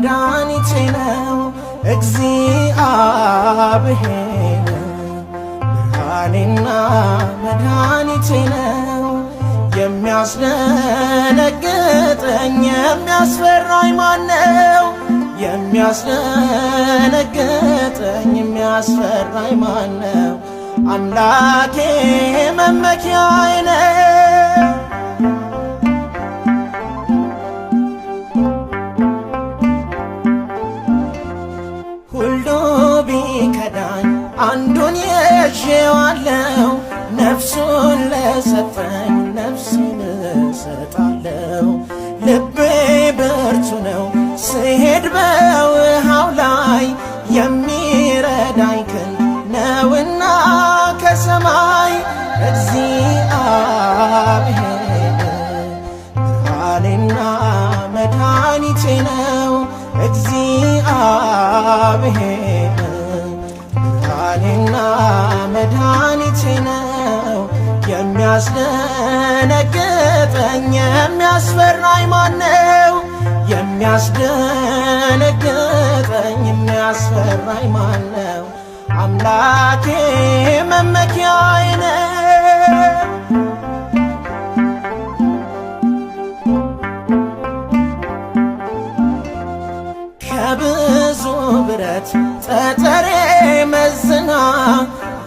መድኃኒቴ ነው። እግዚአብሔር ብርሃኔና መድኃኒቴ ነው። የሚያስደነግጠኝ የሚያስፈራኝ ማነው? የሚያስደነግጠኝ የሚያስፈራኝ ማነው? አምላኬ መመኪያዬ ነው። ሁሉ ቢከዳኝ አንዱን ይዤዋለሁ፣ ነፍሱን ለሰጠኝ ነፍሴን እሰጣለሁ። ልቤ ብርቱ ነው ስሄድ በውሃው ላይ፣ የሚረዳኝ ክንድ ነውና ከሰማይ። እግዚአብሔር ብርሃኔና መድኃኒቴ ነው። እግዚአብሔር ብርሃኔና መድኃኒቴ ነው። የሚያስደነግጠኝ የሚያስፈራኝ ማነው? የሚያስደነግጠኝ የሚያስፈራኝ ማነው? አምላኬ መመኪያዬ ነው። ከብዙ ብረት ጠጠሬ መዝና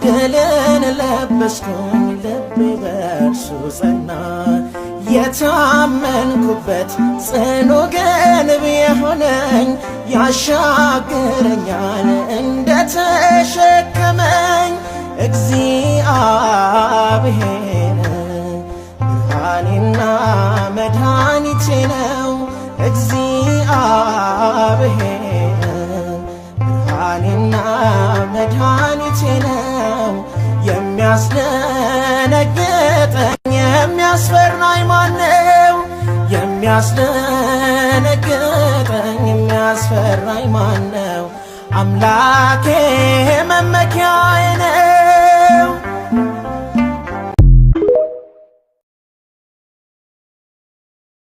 ድልን ለበስኩኝ፣ ልቤ በእርሱ ጸና። የታመንኩበት ጽኑ ግንብ የሆነኝ ያሻግረኛል እንደተሸከመኝ። እግዚአብሔር ብርሃኔና መድኃኒቴ ነው። እግዚአብሔር ብርሃኔና መድኃኒቴ ነው። የሚያስደነግጠኝ የሚያስፈራኝ ማነው? የሚያስደነግጠኝ የሚያስፈራኝ ማነው? አምላኬ